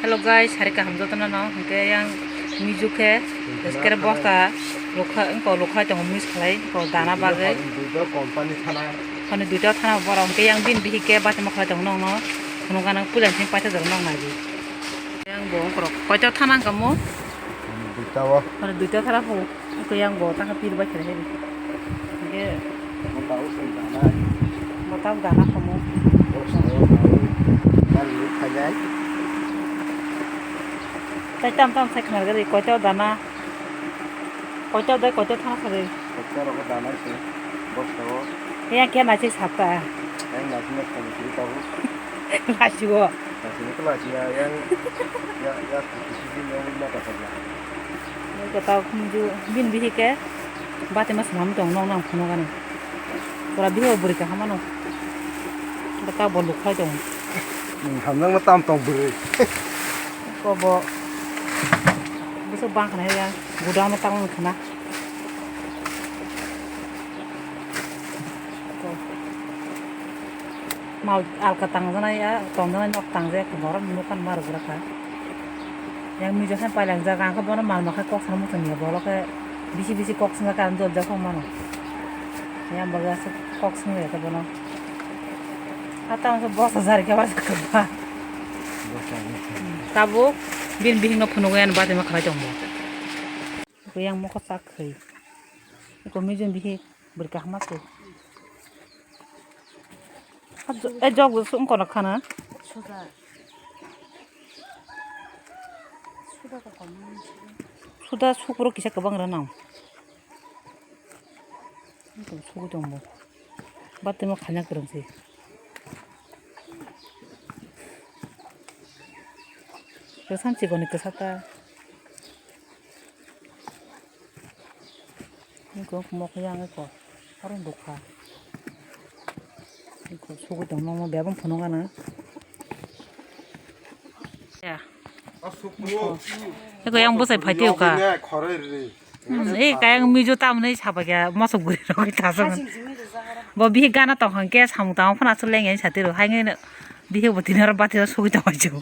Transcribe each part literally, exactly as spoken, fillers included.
Hello guys, hari kaham jotono no, hwnkhe yang miju khe, eskere bosta lukha, wngko lukha tongo mix khlai, wngko dana bagwi. Duita company thana. Hwnwi duita thana borok, hwnkhe yang bini bihik khe bati ma khlai tongo nokno, phunukgana puila simi paithago noknai di. Yang bo wngkorok koito thana wngkha mo? Duita o. Hwnwi duita thana phungo. Kuyang bo tangka pir bai khere heri. Hingke. Bo tabuk se dana. Bo tabuk dana komo. Bo sawo tabuk. Bari ruk khainai. Tai tam tam sai khnar gari koito dana. Koito dai koito thana sari. Koito rok dana se. Bo sawo. Yang khe naisik sapta. Yang naisik na khamu siri tabuk. Lasigo. Lasigo khe lasiya yang ya ya sisi sisi yang ma ta sabla. Kata khumju bin bihike bati ma swnam tong nong nang phunukgani. Pura bihi bwrwi kaham ano. Kata bo lukhlai tong. Hamjang ma tam tong bwrwi. Kobo. Bwswk bang khna ya. Gudang no tang khna. Mal alka tangjaknai ya, tongjaknai nok tangjak ya, borok ni nokha ma rwk rwkha. Yang mija khe pailangjak, ang khe bono mal ma khe kok sana muchung ya, borok khe bisi bisi kok swngjak khe ang doljak kok mano. Yang bagwi aswk kok swngya khe bono. Hata ang khe bosa jari khe basa khe ba. Tabuk bini bihik no phunugwi ani bati ma khlai tongo. Yang mokho chak khe. Eko mijung bihik. Bwrwi kaham se. A jo-, e jok bo song kono khana. Suda. Suda ko kono. Suda sukro kisa kwbang rano. Sugwi tongo. Bati ma khaina kwrwng se. Kwsan chikoni kwsa ta. Iko mokhe yang iko. Aro dukha. Iko sugwi tong nokno bebang phunukgana. Ya. Iko yang bwsai phaitwi ukha. Hmm, eh, kayang mijo tamni sabaikha mosok bwrwi rok thasok. Bo bihik gana tong hwnkhe samung tangma phano aswk lengya satiro. Haino bihik bo tini oro bati o sugwi tongmani.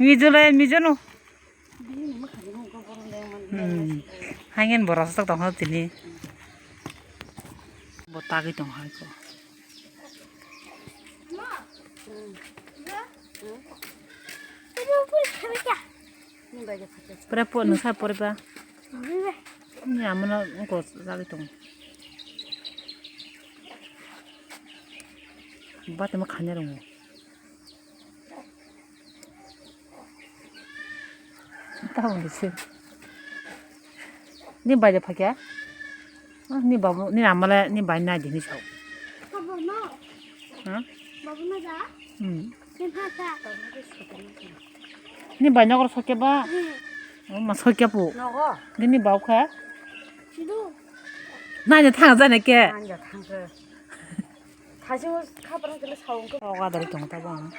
Mijo le mijo no. Hmm. Haingen borok sok tongkha tini. Bo tagwi tong hai ko. Pura po nung sa pore ba. Ni amano ko tagwi tong. Ba temo khanya rong. Tamo ni se. Ni bai de phakya? Ah, ni babu, ni amale, ni bai nai dini sao. Babu no. Ha? Babu no da? Hmm. Ni pha ta. Ni bai nokor sokya ba? Hmm. Oh, ma sokya pu. Nogo. Ni bau kha? Sidu. Nai de thang jane ke? Nai de thang ke. Thaichung khaprang kele saung khe. Kok adari tong ta bang.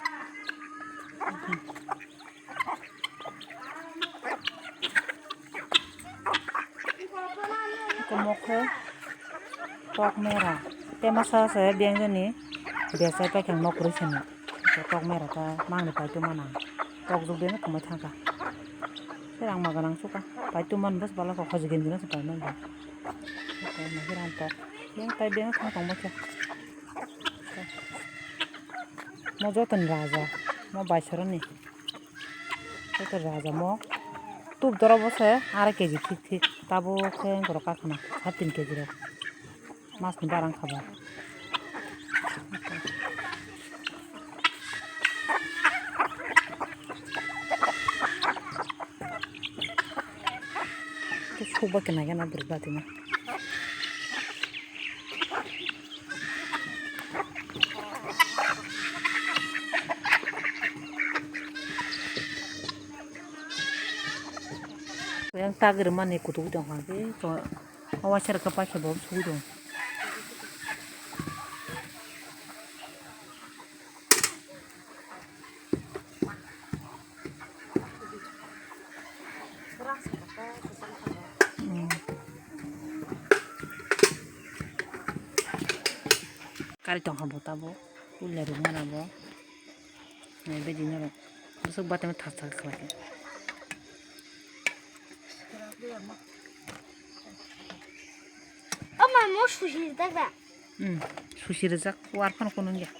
Komok khe tok mera. Te masa se beng jani. Besai paikhe nok rwi sani. Tok mera ta mangni paituma nang. Tok jugde no kwmai thangkha. Serang ma ganang suka. Paituma bas bala kho khoji genjina se paimang. Tok ma hirang tok. Beng tai beng thang tong ma khe. Mo joto ni raja, mo baisoro ni. Joto raja mo. Tup doro bo se arai keji thik thik. Tabo khe wngkha rok kakhwna, sat tin keji rok. Mas ni barang kha ba. Suk ba kena kena bwrwi bati ma. Yang tagir mani kutuk tong hang ke, to awa ser ke pakai bom sugui dong. Kari tongkha bo tabo, puila rwmana bo. Nai bedi norok. Bwswk batama thak thak khlai khe. Ama mo susi dak da? Hmm, susi rijak, war phano kono wngya.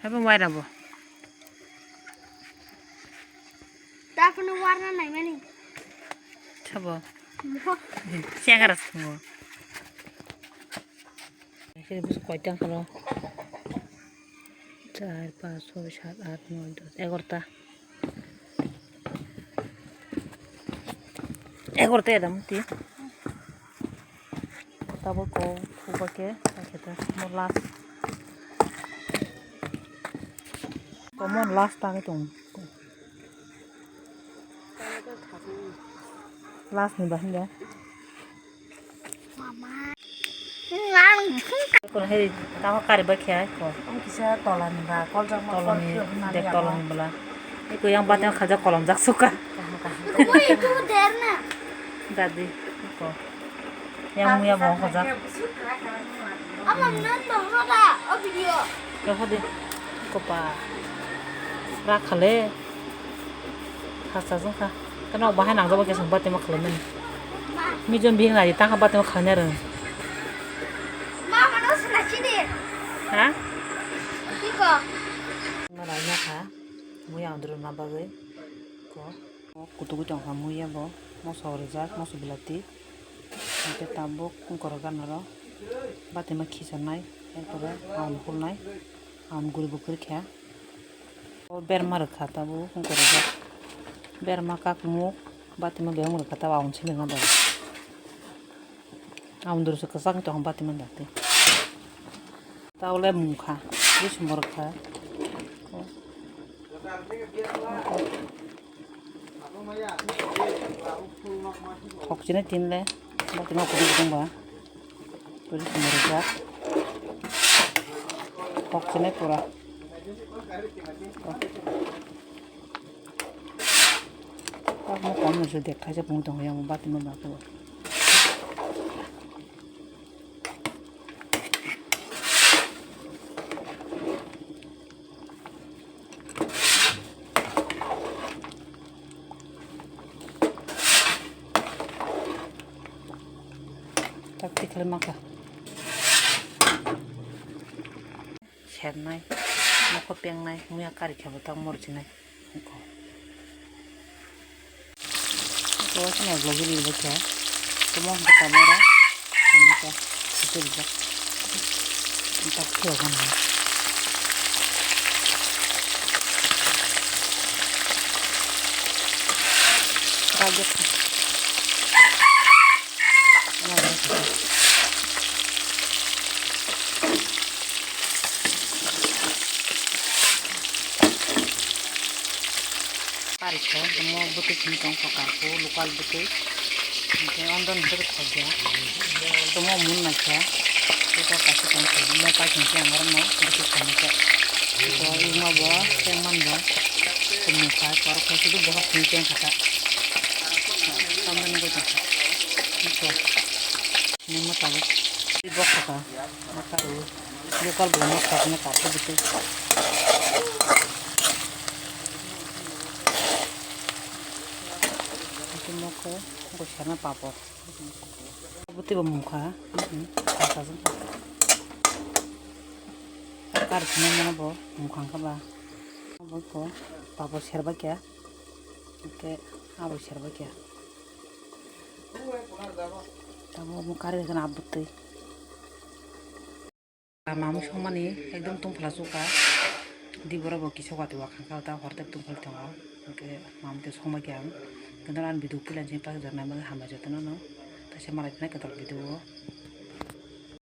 Haibo waira bo. Taphano warna naimani. Sabo. Mo. Siang aras mo. Sini bus koitang kono. Char, pas, soi, sat, at, noi, dos, egarota. Egarota ya dam ti. Tabuk ko uba ke, ta ke ta, mo last. Ko mo last ta ke tung. Last ni ba hinda. Kono hei tamo kari ba khe ai ko. Ang kisa tola ni ba, koljak ma tolani, kol khe hwnmani de ya tolani mo. Bwla. Eko yang bateng khaja kolom jak suka. Kaham, kaham. Woi, itu der na. Dadi ko. Yang muya bo ko jak. Ama nan no hada o video. Ko hadi. Ko pa. Ra khale. Khasa jong kha. Tano bahai nang jabo khe song batema khlai mani. Mijon bihik nai tang kha batema khlai nai rwng. Ma, mano suna chini. Ha? Iko. Ma rai na kha. Muya ondro na bagwi. Ko. Kutu kutu kha muya bo. Moso rijak, moso bilati. Hingke tabuk kungkoro ganaro batema khisanai, erpore aun hulnai, aun guri bo kwrwi kha. O berma rwkha tabuk kungkoro jak. Berma kakmuk batema bebak rwkha tabuk aun simi rwkha tabuk. Aun duru se kwchak tong batema dakti. Tabole mungkha, bwswk morok kha. Khokchini tinle, batini kuduk dongba. Tuli sumari jak. Khokchini pura. Pakno kom nisi dekha se pung tong yang batini bakho. Tak tikhle maka. Sernai, mokho pengnai, muya kari khebo tak morjinai. Ito wasa na vlog ri ba kya. Tamo hita bora. Tamo kya. Ito ri ba. Ito kya ba na. Kaget. Parikha, tamo bwtwi simi tong kha karku, local bwtwi. Hingke ondo ni bwtwi khobya. Tamo mun naikha. Tei kaisa tong kha, mo paising khe ang oro no bwtwi khobya khe. Bo imo bo tei man bo. Tamo kha, borok khe sudu bohok simi tong kha. Tamni goi tong kha. Nini motabo. Bok saka. Makaru. Local bwla mosla khe kaphur bwtwi. Mokhe bwsarna papor. Bwtwi bo mungkha. Kar khna mano bo mungkha kha ba. Bo ko papor serba kya. Oke, abo serba kya. Tamo omo kari gana abutwi. Mamu songmani ekdom tungphla suka. Di borok bo kisa wati wakhang kha ta hor tek tungphla tongo. Oke, mamu te songma kya ang. Kendo an video pilan jeng pa jar nai mani hambai jotono no. Taisa malai phina kendo video o.